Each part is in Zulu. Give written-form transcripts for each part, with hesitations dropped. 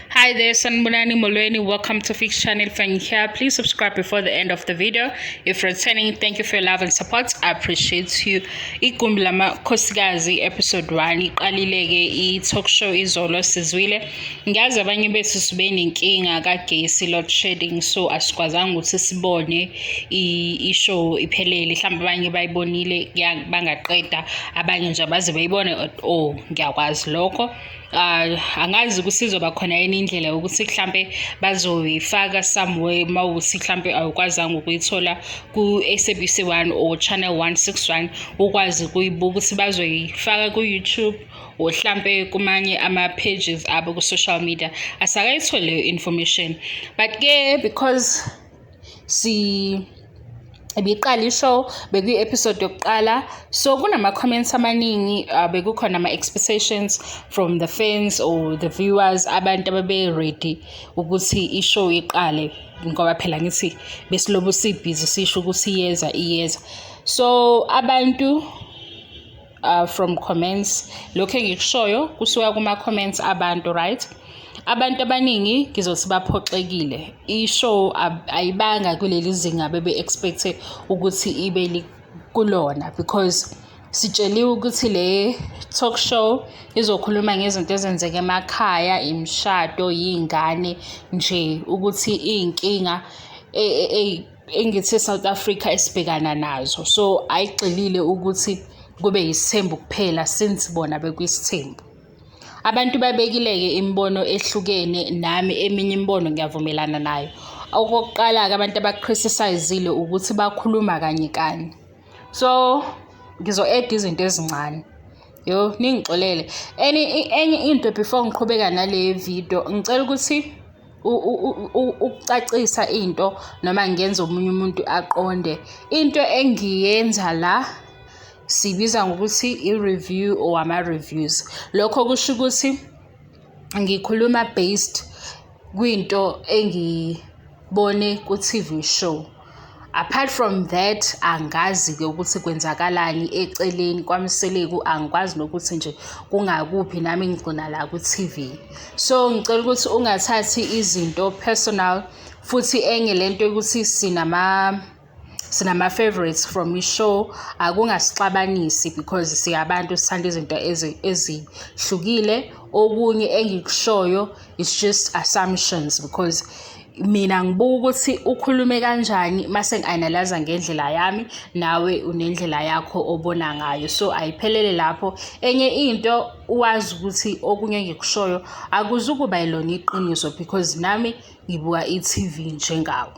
Hi there, Sanibonani Molweni. Welcome to Fix Channel. If you're here, please subscribe before the end of the video. If returning, thank you for your love and support. I appreciate you. Igumbi lamakhosikazi episode 1 iqalile-ke i-talk show izolo sizwile. Ngiyazi abanye bethu sibe nenkinga kagesi, load shedding, so asikwazanga ukuthi sibone i-show iphelele. Mhlawumbe abanye bayibonile bangaqeda, abanye nje abaze bayibone at all. Ngiyakwazi lokho. Angazi ukuthi izoba khona yini indlela yokuthi mhlampe bazoyifaka somewhere, mawukuthi mhlampe awukwazanga ukuyithola ku-SABC 1 or channel 161, ukwazi ukuyibuka, ukuthi bazoyifaka ku-YouTube or hlampe kumanye ama-pages abo ku-social media. Asakayitholi leyo information, but ke because si ibiqala i-show, bekuyi-episode yokuqala, so kunama-comments amaningi, bekukhona ama-expectations from the fans or the viewers, abantu ababe-ready ukuthi i-show iqale, ngoba phela ngithi besilobu sibhizi sisho ukuthi iyeza, iyeza. So abantu, from comments, lokho engikushoyo kusuka kuma-comments abantu, right? Abantu abaningi ngizothi baphoxekile. I-show ayibanga kuleli zinga bebe-expect-e ukuthi ibe kulona, because sitsheliwe ukuthi le talk show izokhuluma ngezinto ezenzeka emakhaya, imishado, yiy'ngane nje, ukuthi iy'nkinga engithi South Africa esibhekana nazo. So ayigxilile ukuthi kube yisithembu kuphela, since bona bekwisithembu. Abantu babekile-ke imibono ehlukene, nami eminye imibono ngiyavumelana nayo. Okokuqala-ke, abantu abaku-criticise-ile ukuthi bakhuluma kanye kanye. So ngizo-add izinto ezincane. Yo, ningixolele. Enye into before ngiqhubeka nale video, ngicela ukuthi ukucacisa into noma ngenze omunye umuntu aqonde. Into engiyenza la sibiza ngokuthi i-review or ama-reviews. Lokho kusho ukuthi ngikhuluma based kwinto engibone ku-TV show. Apart from that, angazi-ke ukuthi kwenzakalani eceleni kwaMseleku, angikwazi nokuthi nje kungakuphi, nami ngigcina la ku-TV. So ngicela ukuthi ungathathi izinto personal. Futhi enye lento yokuthi sinama-favorites from i-show, akungasixabanisi, because singabantu sithanda izinto ezihlukile. Okunye engikushoyo is just assumptions, because mina ngibuka ukuthi ukhulume kanjani, mase ngi-analyze ngendlela yami, nawe unendlela yakho obona ngayo. So ayiphelele lapho. Enye into, wazi ukuthi okunye engikushoyo akuzukuba yilona iqiniso, because nami ngibuka i-TV njengawe.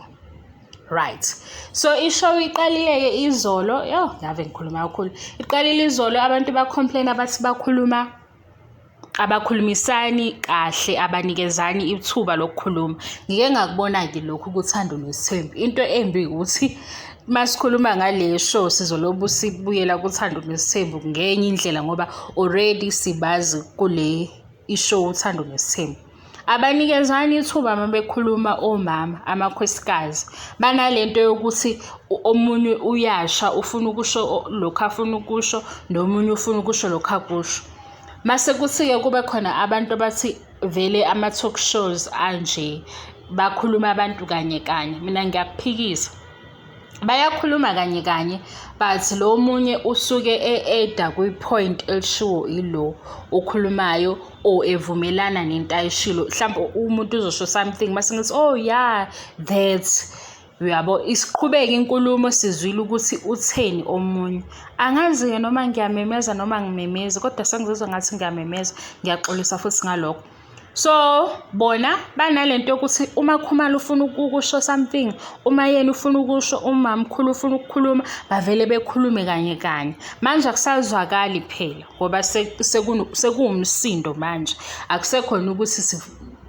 Right. So i-show iqalile-ke izolo, yo, ngave ngikhuluma kakhulu. Iqalile izolo, abantu ba-complain bathi bakhuluma, abakhulumisani kahle, abanikezani ithuba lokukhuluma. Ngike ngakubona-ke lokhu kuThando Nesithembu. Into embi ukuthi masikhuluma ngale show sizolobu sibuyela kuThando Nesithembu ngenye indlela, ngoba already sibazi kule i-show Uthando Nesithembu. Abanikezani ithuba uma bekhuluma omama, amakhosikazi. Banalento yokuthi omunye uyasha ufuna ukusho lokhu afuna ukusho, nomunye ufuna ukusho lokhu akusho. Mase kuthi-ke kube khona abantu abathi vele ama-talk shows anje bakhuluma abantu kanye kanye. Mina ngiyakuphikisa. Bayakhuluma kanye kanye, but lo munye usuke e-adda kwi-point elishiwo ilo okhulumayo or evumelana nento ayishilo. Mhlawumbe umuntu uzosho something, mase ngithi, "Oh yeah, that," uyabo, isiqhubeke inkulumo, sizwile ukuthi utheni omunye. Angazi-ke noma ngiyamemeza noma angimemezi, kodwa sengizizwa ngathi ngiyamemeza, ngiyaxolisa futhi ngalokho. So bona banalento yokuthi uMakhumalo ufuna ukusho something, uma yena ufuna ukusho, umamkhulu ufuna ukukhuluma, bavele bekhulume kanye kanye. Manje akusazwakali phela, ngoba sekuwumsindo manje, akusekhona ukuthi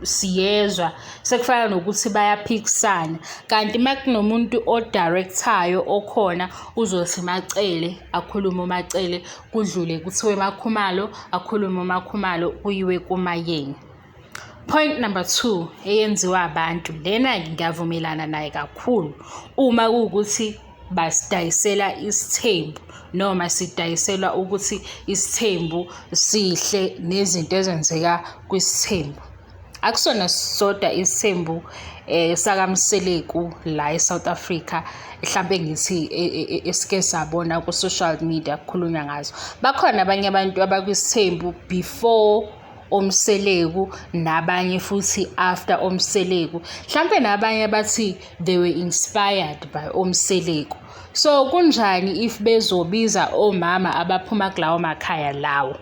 siyezwa, sekufana nokuthi bayaphikisana. Kanti uma kunomuntu o-direct-ayo okhona, uzothi MaCele akhulume uMaCele, kudlule kuthiwe MaKhumalo, akhulume uMaKhumalo, kuyiwe kuMaYeni. Point number two eyenziwa abantu lena, ngiyavumelana naye kakhulu, uma kuwukuthi basidayisela isithembu noma sidayiselwa ukuthi isithembu sihle nezinto ezenzeka kwisithembu. Akusona sodwa isithembu sakaMseleku la eSouth Africa, mhlampe ngithi esike sabona ku-social media kukhulunywa ngazo. Bakhona abanye abantu abakwisithembu before oMseleku nabanye futhi after oMseleku. Mhlampe nabanye bathi they were inspired by oMseleku. So kunjani if bezobiza omama abaphuma kulawo makhaya lawo?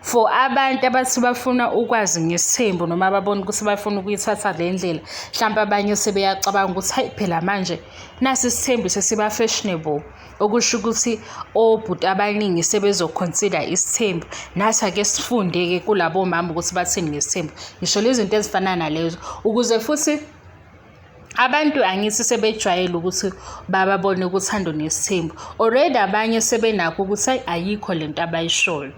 For abantu abathi bafuna ukwazi ngesithembu noma ababona ukuthi bafuna ukuyithatha le ndlela, mhlampe abanye sebeyacabanga ukuthi hayi phela manje nasi isithembu sesiba fashionable, okusho ukuthi obhuti abaningi sebezo-consider isithembu. Nathi ake sifunde-ke kulabo mama ukuthi bathini ngesithembu. Ngisho lezi zinto ezifana nalezo, ukuze futhi abantu angithi sebejwayele ukuthi bababone kuThando Nesithembu. Already abanye sebenakho ukuthi hayi ayikho lento abayishoyo.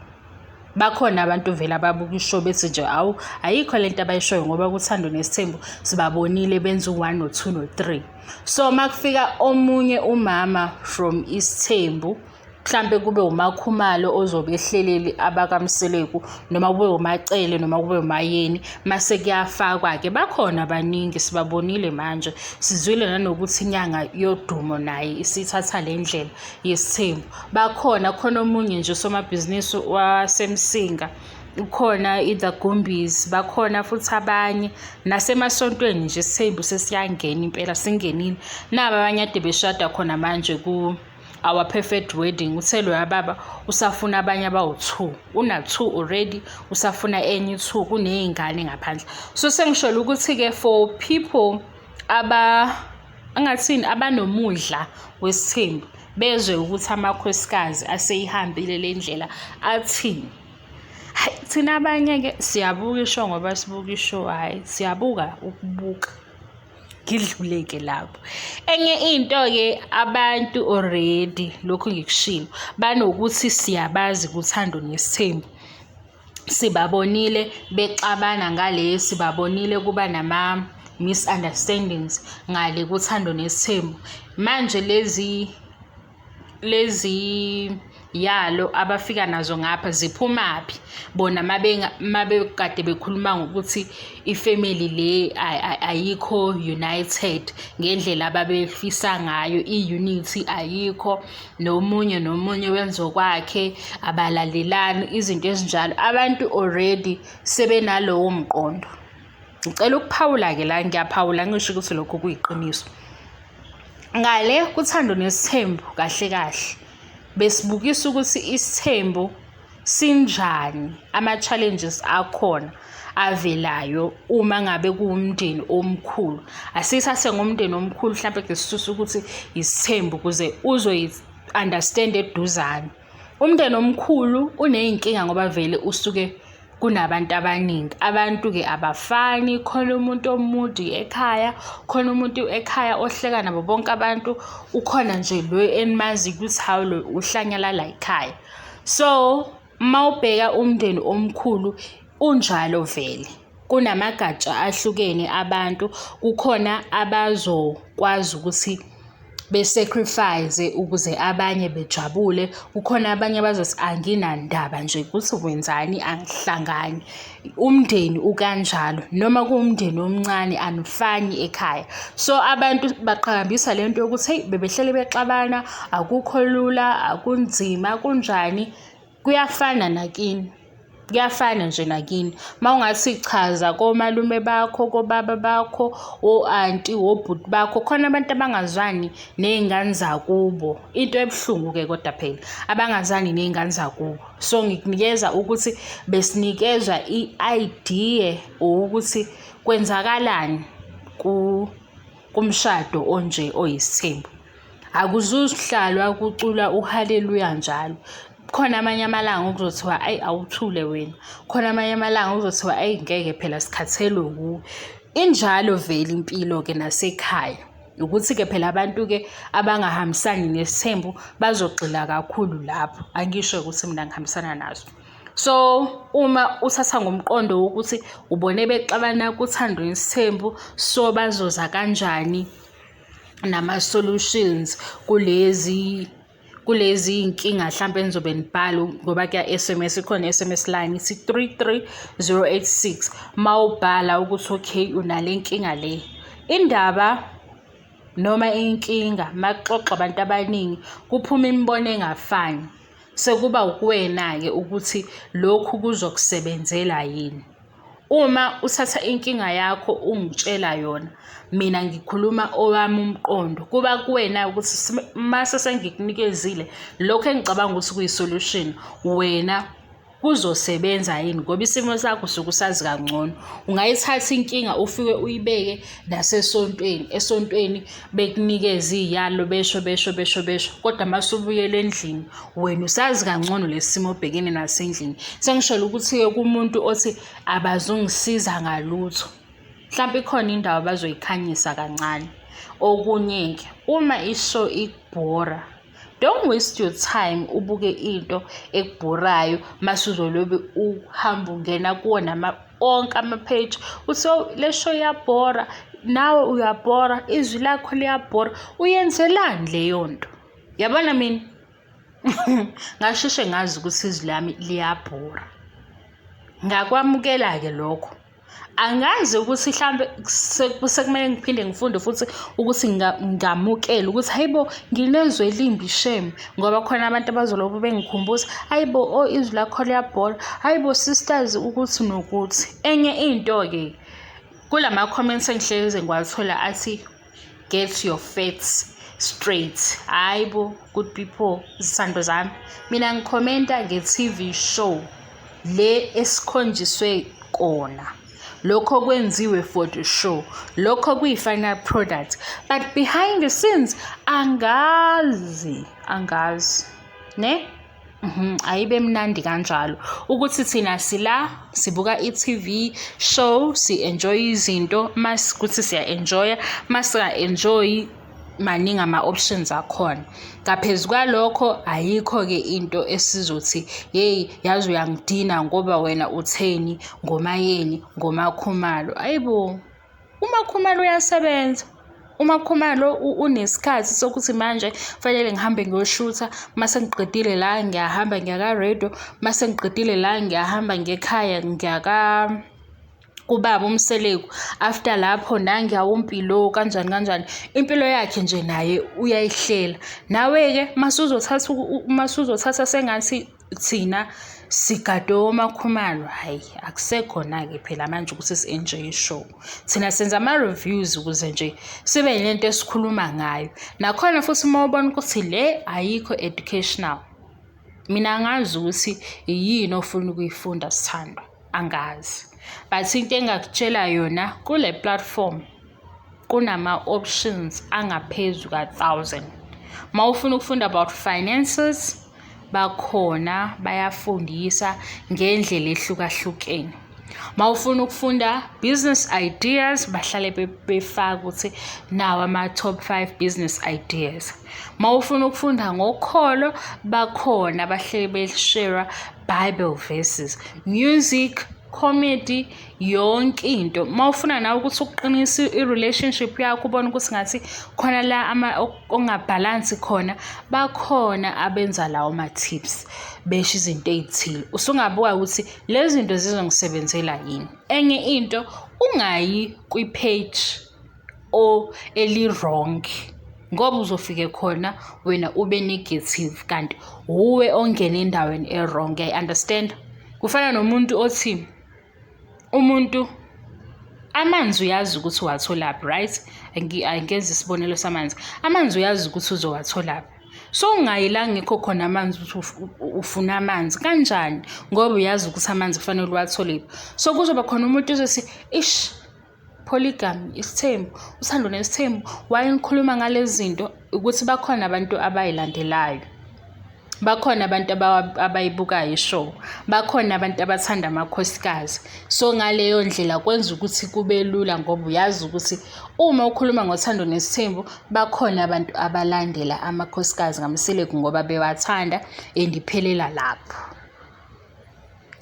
Bakhona abantu vele ababuka i-show bethi nje awu ayikho lento abayishoyo ngoba kuThando Nesithembu sibabonile benza u-1 no-2 no-3. So makufika omunye umama from isithembu, mhlampe kube uMakhumalo ozobe ehleleli abakaMseleku, noma kube uMacele, noma kube uMayeni, mase kuyafakwa-ke. Bakhona baningi, sibabonile manje, sizwile nanokuthi inyanga yodumo naye isithatha le ndlela yesithembu. Bakhona, khona omunye nje usomabhizinisi waseMsinga, ukhona i-The Gumbis, bakhona futhi abanye nasemasontweni nje isithembu sesiyangena impela, singenile. Naba abanye ade beshada khona manje ku Our Perfect Wedding, uthe loya baba usafuna abanye abawu-2, una-2 already, usafuna enye i-2, kuney'ngane ngaphandle. So sengisholo ukuthi-ke for people angathini abanomudla wesithembu, bezwe ukuthi amakhosikazi aseyihambile le ndlela athini. Hayi, thina abanye-ke siyabuka i-show ngoba sibuka i-show, hhayi siyabuka ukubuka. Ngidluleke lapho. Enye into-ke abantu already, lokhu ngikushilo, banokuthi siyabazi kuThando Nesithembu. Sibabonile bexabana ngale, sibabonile kuba nama-misunderstandings ngale kuThando Nesithembu. Manje lezi yalo abafika nazo ngapha ziphumaphi? Bona mabekade bekhuluma ngokuthi ifamily le ayikho united ngendlela ababefisa ngayo, i-unity ayikho, nomunye nomunye wenza okwakhe, abalalelani, izinto ezinjalo. Abantu already sebenalowo mqondo. Ngicela ukuphawula-ke la, ngiyaphawula ngisho ukuthi lokhu kuyiqiniso. Ngale kuThando Nesithembu kahle kahle besibukisa ukuthi isithembu sinjani, ama-challenges akhona avelayo uma ngabe kuwumndeni omkhulu. Asithathe ngomndeni omkhulu mhlampe ke sisuse ukuthi isithembu ukuze uzoyi-understand eduzane. Umndeni omkhulu uney'nkinga ngoba vele usuke kunabantu abaningi. Abantu-ke abafani, khona umuntu omudi ekhaya, khona umuntu ekhaya ohleka nabo bonke abantu, ukhona nje lo enimaziyo ukuthi hawu lo uhlanya la ekhaya. So uma ubheka umndeni omkhulu unjalo vele, kunamagatsha ahlukene abantu, kukhona abazokwazi ukuthi be-sacrifice ukuze abanye bejabule, kukhona abanye abazothi anginandaba nje ukuthi wenzani angihlangani. Umndeni ukanjalo, noma kuwumndeni omncane anifani ekhaya. So abantu baqhakambisa le nto yokuthi heyi bebehleli bexabana, akukho lula, akunzima, kunjani. Kuyafana nakini, kuyafana nje nakini. Uma ungathi chaza komalume bakho, kobaba bakho, o-anti, obhuti bakho, khona abantu abangazwani ney'ngane zakubo. Into ebuhlungu-ke kodwa phela, abangazwani ney'ngane zakubo. So ngikunikeza ukuthi besinikezwa i-idea ukuthi kwenzakalani kumshado onje oyisithembu. Akuzuhlalwa kuculwa uhaleluya njalo. Khona amanye amalanga okuzothiwa ayi awuthule wena, khona amanye amalanga okuzothiwa ayi ngeke phela sikhathelwe wuwe. Injalo vele impilo-ke nasekhaya. Ukuthi-ke phela abantu-ke abangahambisani nesithembu bazogxila kakhulu lapho. Angisho ukuthi mina ngihambisana naso. So uma uthatha ngomqondo wokuthi ubone bexabana kuThando Nesithembu, so bazoza kanjani nama-solutions kulezi Kulezi iy'nkinga hlampe enizobe nibhala ngoba kuya-S_M_S, ikhona i-S_M_S line ithi 33086. Mawubhala ukuthi okay unale nkinga le. Indaba noma inkinga makuxoxwa abantu abaningi kuphuma imibono engafani. Sekuba ukuwena-ke ukuthi lokhu kuzokusebenzela yini. Uma uthatha inkinga yakho ungitshela yona, mina ngikhuluma owami umqondo. Kuba kuwena ukuthi mase sengikunikezile lokhu engicabanga ukuthi kuyi-solution, wena kuzosebenza yini ngoba isimo sakho usuke usazi kangcono. Ungayithatha inkinga ufike uyibeke nasesontweni, esontweni bekunikeze iy'yalo besho besho besho besho, kodwa mase ubuyela endlini wena usazi kangcono lesi simo obhekene naso endlini. Sengisholo ukuthi-ke kumuntu othi abazungisiza ngalutho, mhlampe ikhona indawo abazoyikhanyisa kancane. Okunye-ke, uma i-show ikubhora, don't waste your time ubuke into ekubhorayo mase uzolobe uhamba ungena kuwona onke ama-page uthi oh le show iyabhora, nawe uyabhora, izwi lakho liyabhora. Uyenzelani leyo nto? Yabona mina ngasheshe ngazi ukuthi izwi lami liyabhora. Ngakwamukela-ke lokho. Angazi ukuthi hlampe sekumele ngiphinde ngifunde futhi ukuthi ngamukele ukuthi hayi bo nginezwi elimbi shame ngoba khona abantu abazolobe bengikhumbuza, hayi bo oh izwi lakho liyabhora, hayi bo sisters ukuthi nokuthi. Enye into-ke kulama-comments engihlezi ngiwathola athi get your facts straight. Hhayi bo good people, zithando zami, mina ngikhomenta nge-T_V show le esikhonjiswe kona. Lokho kwenziwe for the show, lokho kuyi-final product, but behind the scenes angazi, angazi ne? Ayibe mnandi kanjalo ukuthi thina sila sibuka i-T_V show si-enjoy izinto mase kuthi siya-enjoy-a masinga-enjoy maningi ama-options akhona. Ngaphezu kwalokho ayikho-ke into esizothi yeyi yazi uyangidina ngoba wena utheni ngoMayeni ngoMakhumalo. Ayi bo, uMakhumalo uyasebenza. UMakhumalo unesikhathi sokuthi manje kufanele ngihambe ngiyoshutha, mase ngiqedile la ngiyahamba ngiya ka-radio, mase ngiqedile la ngiyahamba ngiya ekhaya ngiya kubaba uMseleku. After lapho nangiya uMpilo kanjani kanjani. Impilo yakhe nje naye uyayihlela. Nawe-ke mase uzothatha mase uzothatha sengathi thina sigade oMakhumalo, hhayi akusekhona-ke phela manje ukuthi si-enjoy i-show. Thina senza ama-reviews ukuze nje sibe nento esikhuluma ngayo. Nakhona futhi uma ubona ukuthi le ayikho educational, mina angazi ukuthi yini ofuna ukuyifunda sithandwa, angazi. But into engingakutshela yona kule platform kunama-options angaphezu ka-thousand. Uma ufuna ukufunda about finances, bakhona bayafundisa ngendlela ehlukahlukene. Uma ufuna ukufunda business ideas, bahlale befaka ukuthi nawa ama-top 5 business ideas. Uma ufuna ukufunda ngokholo, bakhona bahleli be-share Bible verses, music, comedy, yonke into. Uma ufuna nawe ukuthi uqinise i-relationship yakho ubone ukuthi ngathi khona la okungabhalansi khona, bakhona abenza lawo ma-tips besho izinto ey'thile. Usungabuka ukuthi lezi zinto zizongisebenzela yini. Enye into, ungayi kwi-page eli-wrong ngoba uzofike khona wena ube negative kanti wuwe ongene endaweni e-wrong, uyayi-understand? Kufana nomuntu othi umuntu amanzi uyazi ukuthi uwatholaphi, right? Angenze isibonelo samanzi. Amanzi uyazi ukuthi uzowatholaphi. So ungayi la kungekho khona amanzi ukuthi ufuna amanzi kanjani ngoba uyazi ukuthi amanzi kufanele uwatholephi. So kuzoba khona umuntu ozothi ish polygamy, isithembu, uthando nesithembu, why nikhuluma ngalezi zinto? Ukuthi bakhona abantu abay'landelayo. Bakhona abantu abayibukayo i-show, bakhona abantu abathanda amakhosikazi. So ngaleyo ndlela kwenza ukuthi kube lula ngoba uyazi ukuthi uma ukhuluma ngothando nesithembu, bakhona abantu abalandela amakhosikazi kaMseleku ngoba bewathanda and iphelela lapho.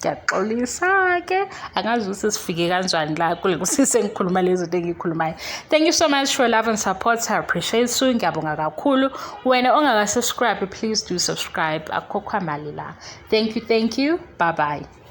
Ngiyaxolisa-ke, angazi ukuthi sifike kanjani la kule kuthi sengikhuluma lezi zinto engiyikhulumayo. Thank you so much for love and support. I appreciate you. Ngiyabonga kakhulu. Wena ongaka-subscribe, please do subscribe. Akukhokhwa mali la. Thank you, thank you. Bye bye.